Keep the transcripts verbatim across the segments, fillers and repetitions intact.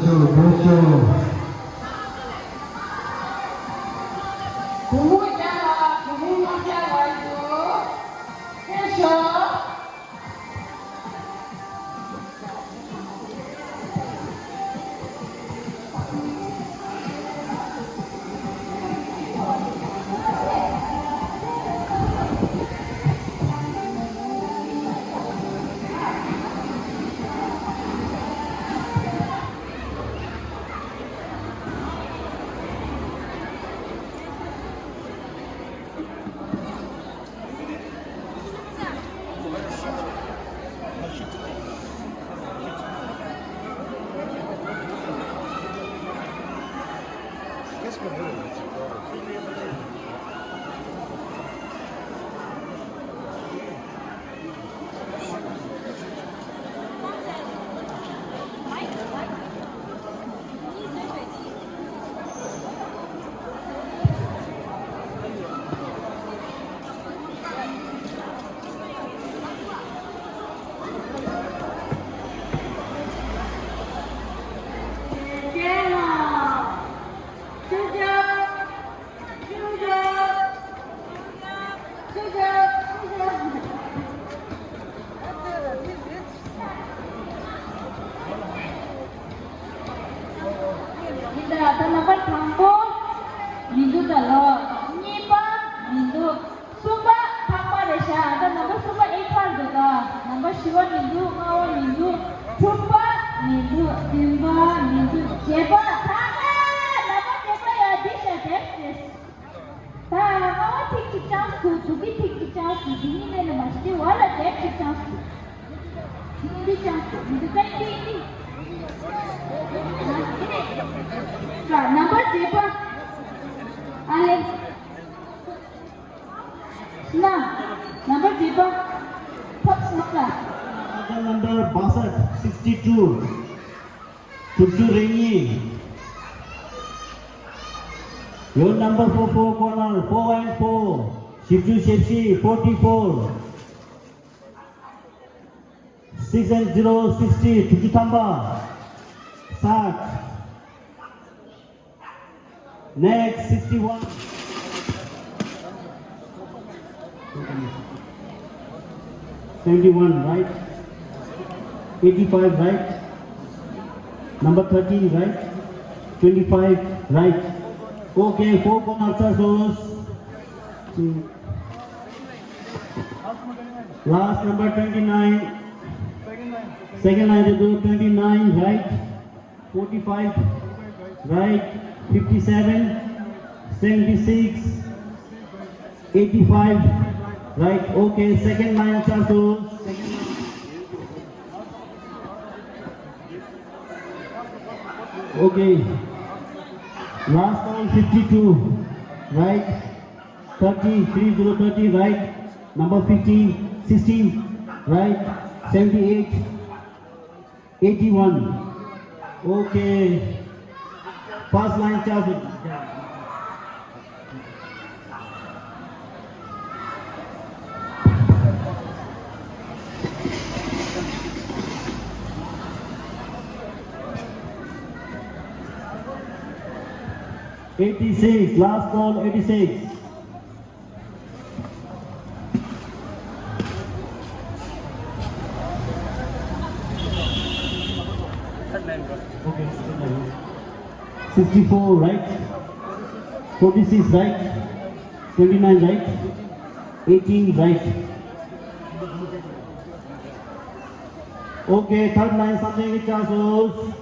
བོད་ལྗོངས། གུང་མོ་རྒྱལ་ལ་གུང་མོ་རྣམ་རྒྱལ་ལ་ཡོད། སྐད་ཤོད། ད་ལྟ་ནམ་པར་དང་པོ་མི་འདུག་ད་ལོ། གཉིས་པ་མི་འདུག་གསུམ་པ་ཐག་པ་རེད་ཤག་ད་ནམ་པར་གསུམ་པ་ཨེ་ཁར་འདུག་ད་ནམ་པར་བཞི་པ་མི་འདུག་ལྔ་པ་མི་འདུག་དྲུག་པ་མི་འདུག་བདུན་པ་མི་འདུག་བརྒྱད་པ་ཐག་པ་ནམ་པར་བརྒྱད་པ་ཡ་འདི་ཤག་དེབ་ཤེས། ད་ལྔ་པ་ཐིག་གཅིག་ཅང་སུ་དྲུག་གི་ཐིག་གཅིག་ཅང་སུ་འདི་གཉིས་ལས་ལ་མ་ཤི་དེ་བ་ལ་དེབ་གཅིག་ཅང་སུ། འདི་ཅང་སུ་འདི་ཀ་འདི་འདི། ད་ནམ་པར་བརྒྱད་པ། ཨ་ལེ། ན། ནམ་པར་བརྒྱད་པ། ཐོབ་སོང་ལ། Number baisat, sixty two. དྲུག་ཅུ་རེ་གཉིས། Roll number four four corner, four and four. བཞི་བཅུ་ཞེ་བཞི, forty four. Six and zero, sixty, དྲུག་ཅུ་ཐམ་པ། སཱཐ། Next, sixty one. Seventy one, right? Eighty five, right? Number thirteen, right? Twenty five, right? Okay, four corner circles. Last number twenty nine. Second line to do twenty nine, right? Forty five, right? Fifty seven, seventy six, eighty five, right? Okay, second line, Charles. Okay. Last one, fifty two, right? Thirty, three zero thirty, right? Number fifty, sixty, right? Seventy eight, eighty one. Okay. First line, Charles. Eighty six, last call, eighty six. Okay, sixty four, right? Forty six, right? Twenty nine, right? Eighteen, right? Okay, third line, something with Charles.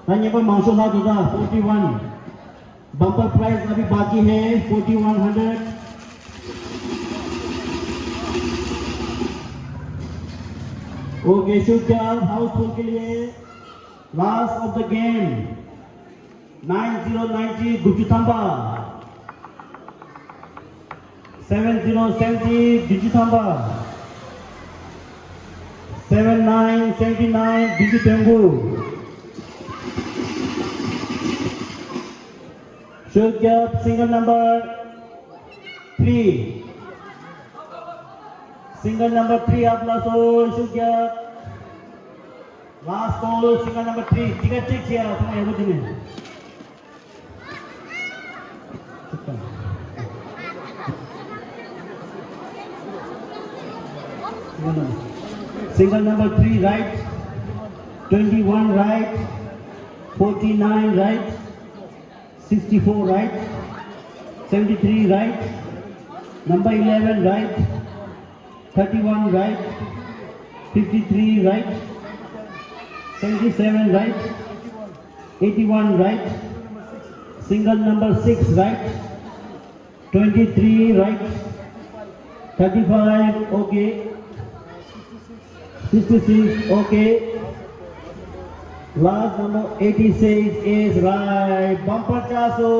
ད་ཉེ་པ་མང་ཤོས་ལྷག་འདུག་ད། Forty one. Bumper prize अभी बाकी है, forty one hundred. Okay, शुक्रिया, हाउसफुल के लिए। Last of the game, nine zero ninety, དགུ་བཅུ་ཐམ་པ། Seven zero seventy, དགུ་བཅུ་ཐམ་པ། Seven nine seventy nine, དགུ་བཅུ་དོན་དགུ། ཤོད་རྒྱབ། Single number three. Single number three up ལ་སོ། ཤོད་རྒྱབ། Last call, single number three. Ticket check here. Come on, everything. Single number three, right. Twenty-one, right. Forty-nine, right. Sixty-four, right. Seventy-three, right. Number eleven, right. Thirty-one, right. Fifty-three, right. Seventy-seven, right. Eighty-one, right. Single number six, right. Twenty-three, right. Thirty-five, okay. Sixty-six, okay. Last number eighty-six is right. Bumper chaso,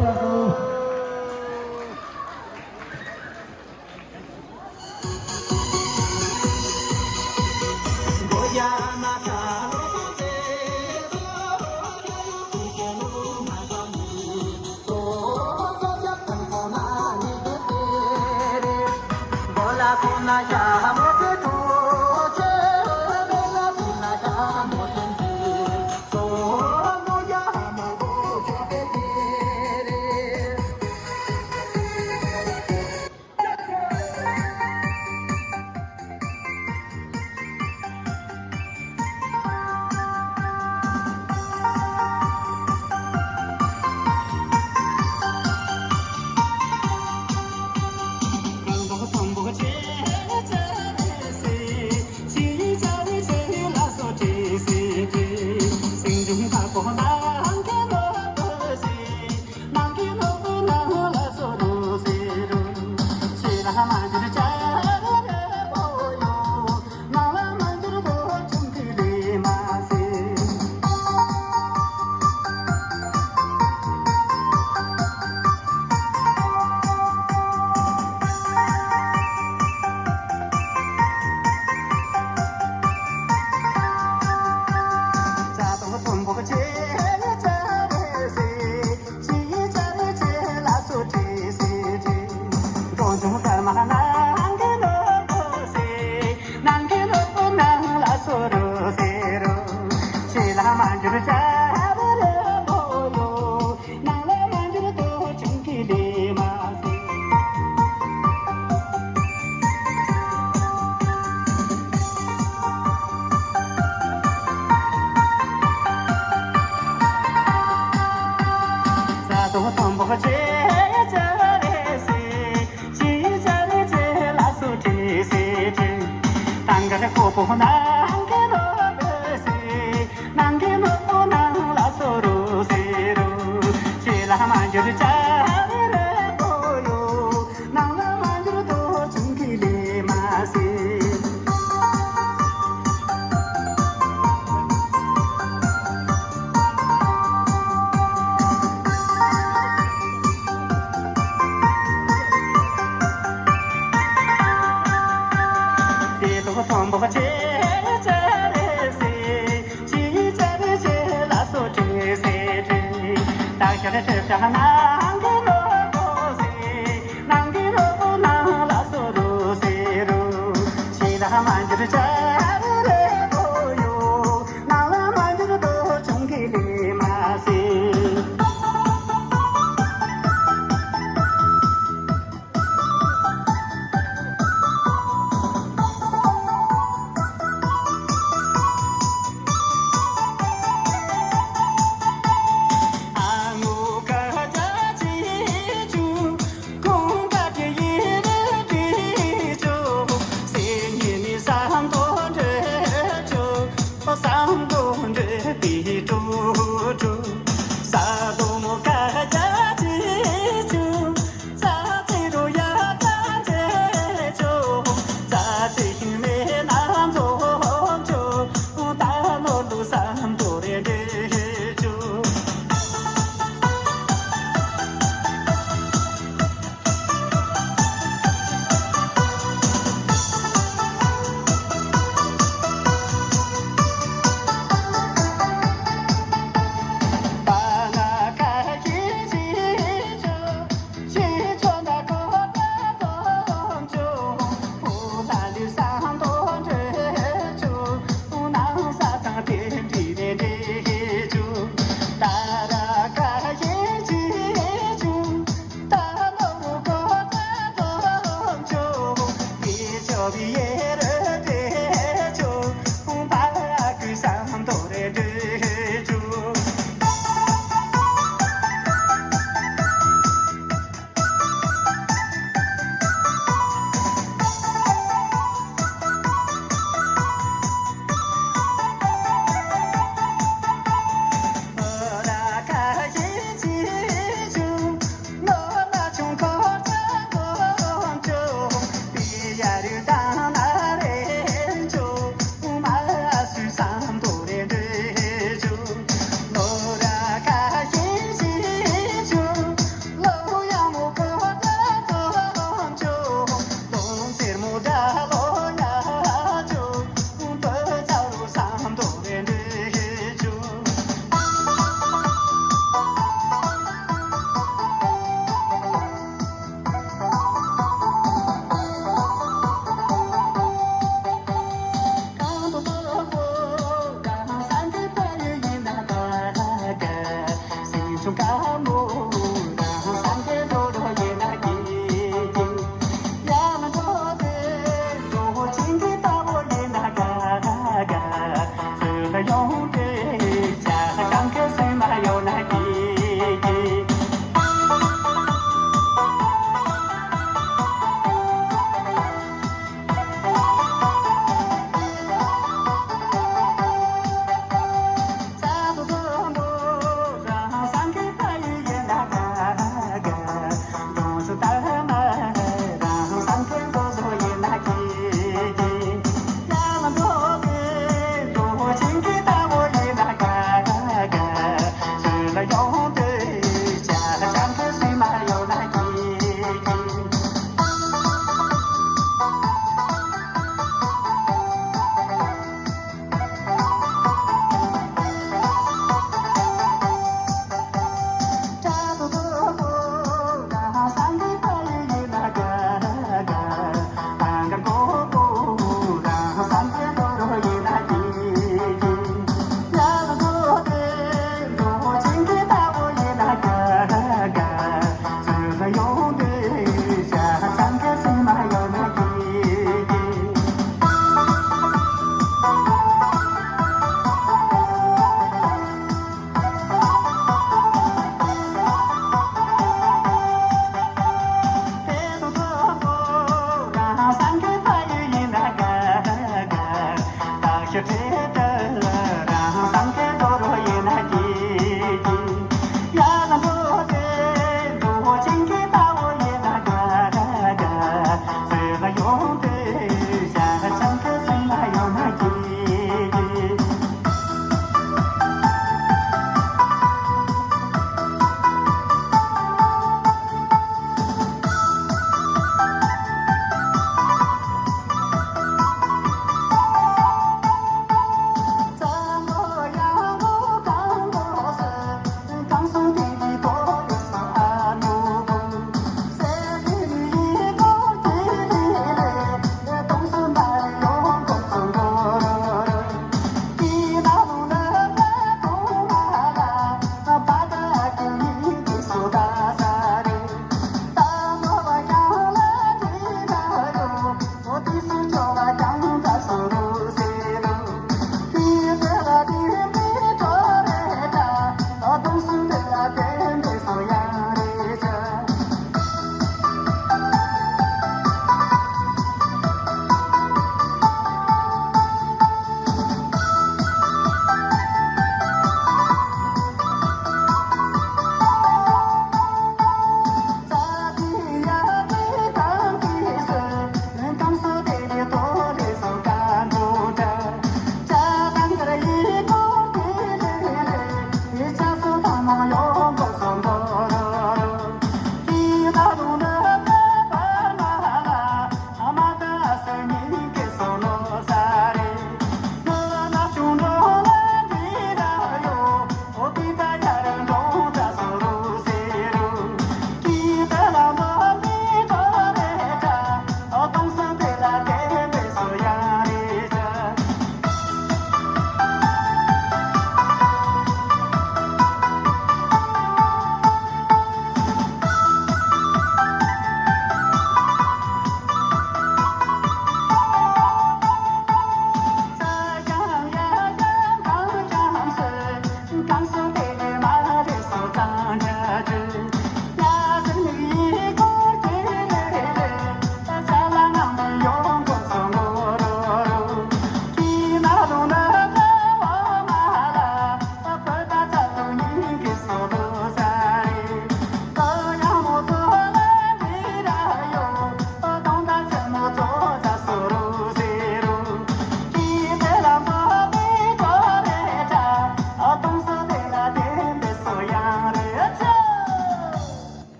chaso.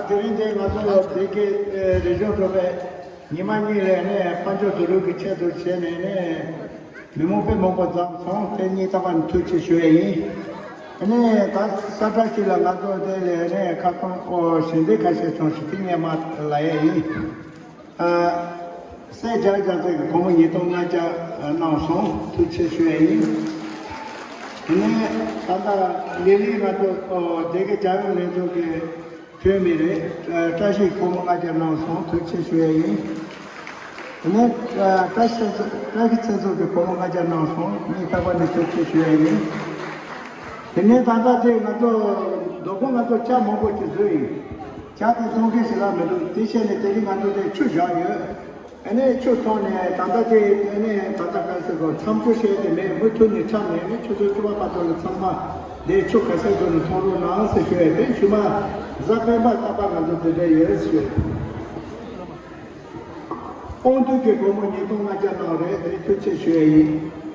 དེ་རིང་འདི་ང་ཚོ་སྡེ་དགེ་རི་ལྗོངས་གྲོང་པའི་ཉི་མ་གཉིས་ལ་ནས་དཔལ་འབྱོར་བསྡུ་རུབ་ཀྱི་ཆེད་དུ་བྱས་ནས་ནས་མི་མང་དཔེ་མང་པོ་འཛོམས་སོང་། དེ་ཉིད་རྟག་པར་ཐུགས་རྗེ་ཞུ་ཡས་ཡིན། ཨ་ནི་ད་ས་བཀྲ་ཤིས་ལ་ང་ཚོ་དེ་ལ་ནས་ཁ་སྐོང་ཨོ་ཞལ་འདེབས་ཁ་ཤས་བྱུང་ཞིག་དེ་སྙན་མ་ལ་ཡས་ཡིན། ཨ། སྲས་རྒྱལ་བྱང་རྩེ་གིས་སྒོར་མོ་ཉིས་སྟོང་ལྔ་བརྒྱ་གནང་སོང་། ཐུགས་རྗེ་ཆེ་ཞུ་ཡས་ཡིན། དེ་ནས་ད་ལྟ་ལི་ལི་ང་ཚོ་སྡེ་དགེ་རྒྱལ་ཡོངས་ལྷན་ཚོགས་ཀྱི་འཐུས་མི་རེད། བཀྲ་ཤིས་སྒོར་མོ་ལྔ་བརྒྱ་གནང་སོང་། ཐུགས་རྗེ་ཆེ་ཞུ་ཡས་ཡིན། དེ་ནས་བཀྲ་ཤིས་བཀྲ་ཤིས་ཚེ་མཚོ་གིས་སྒོར་མོ་ལྔ་བརྒྱ་གནང་སོང་། ངས་རྟག་པར་ནས་ཐུགས་རྗེ་ཆེ་ཞུ་ཡས་ཡིན། དེ་ནས་ད་ལྟ་དེ་ང་ཚོ་རྡོ་སྐོར་ང་ཚོ་ཇ་མང་པོ་ཅིག་བཟོས་ཡིན། ཇ་དེ་འཐུང་མཁན་ཞིག་རག་མི་འདུག་དེ་བྱས་ནས་དེ་རིང་ང་ཚོ་དེ་ཆུ་བཞག་ཡོད། ཨ་ནི་ཆུ་འཐུང་ནས་ད་ལྟ་དེ་ཨ་ནི་ད་ལྟ་ག་ཟེར་དགོས། མཚམས་ཆུ་བཤད་དེ་མེད། མུ་མཐུད་ནས་ཆ་མེད་ནས་ཆུ་ཚོད་བཅུ་པ་བར་དུ་ལ་ཚང་མ་དེ་ཆུ་ག་ཚོད་འཐུང་ནས་འཐུང་རོགས་གནང་ཟེར་ཞུ་ཡས། དེ་ཞུ་མ་གཟའ་སྤེན་པ་རྟག་པར་ང་ཚོ་དེ་འདྲ་ཡོད་ཞུ། དབང་འདུས་ཀྱིས་སྒོར་མོ་ཉིས་སྟོང་ལྔ་བརྒྱ་གནང་རེད། དེ་ཐུགས་རྗེ་ཆེ་ཞུ་ཡས་ཡིན།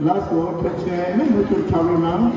ལགས་སོ། ཐུགས་རྗེ་ཆེ། ཨ་ནི་མུ་མཐུད་ཕྱག་རོགས་གནང་།